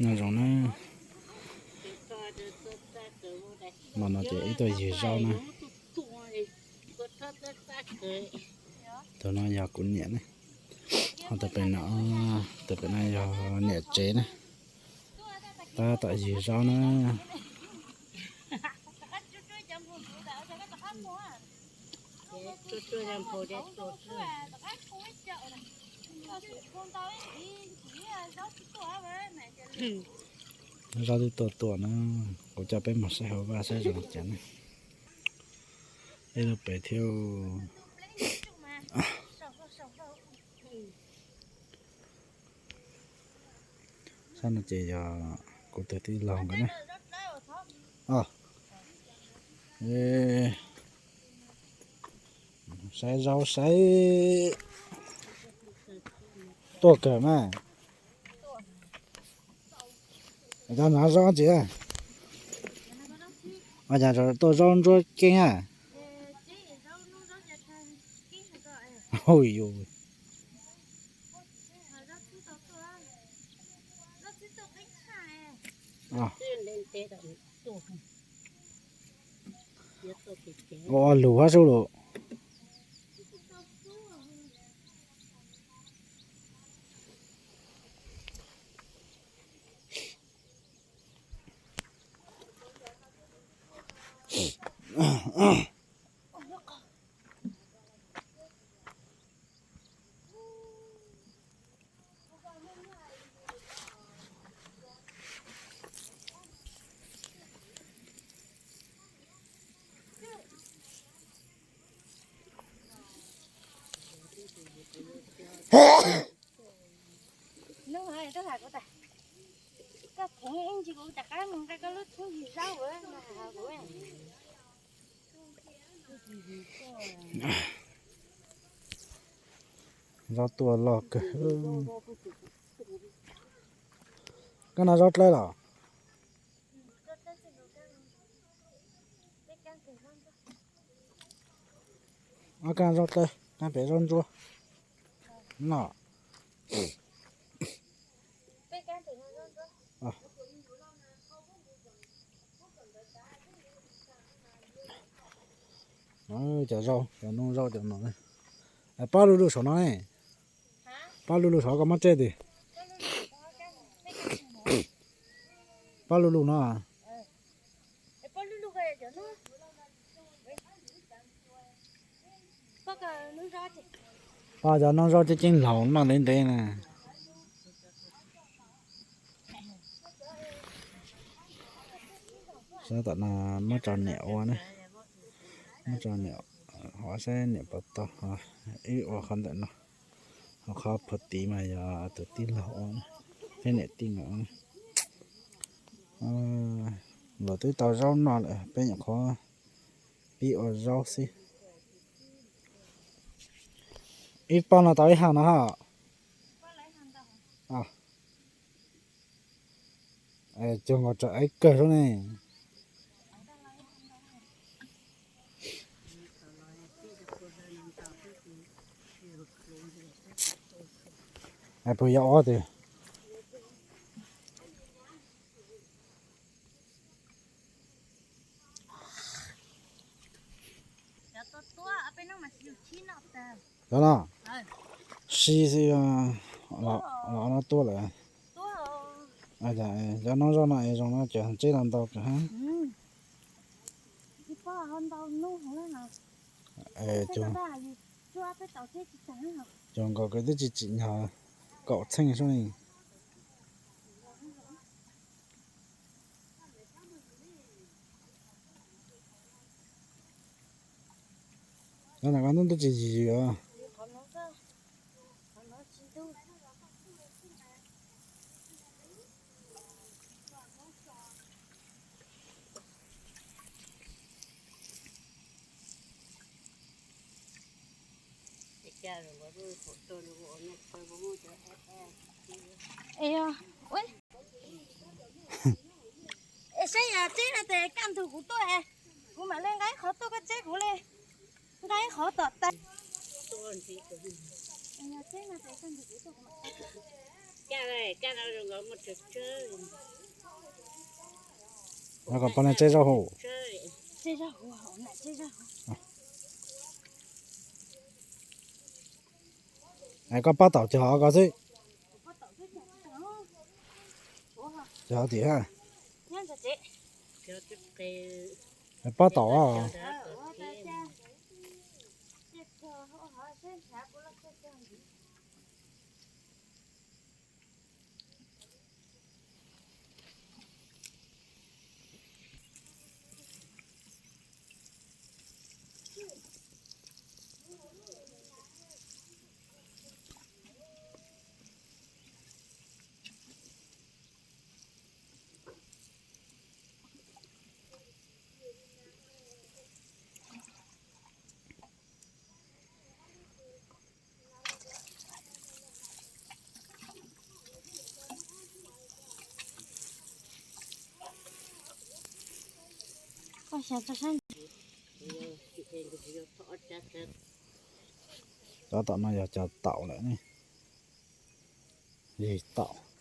No zoo na. Los no ces ib tug ywg zaub na. Tus no yog kuv niam ne. Ho tus pem no, tus pem no yog niam tsev na. Tab tom ywg zaub na. Zaub twb tuaj tuaj na, kuv coj peb mus saib hauv vaj saib zoo cas ne. Ib lub pem thiab. Sab no ces yog kuv tus tij laug nkawd ne. Saib zaub saib tuaj kawg mas. Cov no zaub tsi? Tuaj zaub ntsuab keeb a. Ui yus. Ua lus hab sub lus. Nub, koj theev ib ntsis kuv rov qab mus nqa koj lub tshoob yig zaub. Zaub tuaj loj kawg. Koj no zaub dlawb los? Ob kab zaub dlawb, kab pem zaub ntsuab no. Cov zaub, cov noob zaub cov no. Pob lu lug saum no ne. Pob lu lug saum koj muab tseb twg? Pob lu lug no. Pom cov noob zaub ceev ceev laus noj ntev ntev na. Sab tom no muab tso niam ua na. Muab tso niam, ho saib niam puas tau. Ib ua qhov ntawm no, ho qhov phuv tid mas yog tus tij laug ua, peb niam tij ua. Luag twb tau zaub noj lawm, peb nyuam qhuav pib ua zaub xwb. Ib pob no tau ib hab no hab. Cuag nkaus tsam ib kawg lub ne. Puas yog ob tug? Cov no si xwb, los no tuaj lawm. Cov noob zaub no es zoo no ces tseb los ntau kawg hab. Cuag nkaus kawg twb tsis tsim nyog kaum txheej sub ne. Cov no koj ntub ntub tsis yig os. Es saib yog tseb no tes kaj ntug kuv tuaj, kuv mam li nqa ib qhov tuaj koj tseb kuv li. Nqa ib qhov tom tas. Kom pog niag tseb zaub hu. Koj pob taum cog hov ko xwb. Cog hov tim. Pob taum. Cov tom no yog cov taum lawm ne. Yog taum.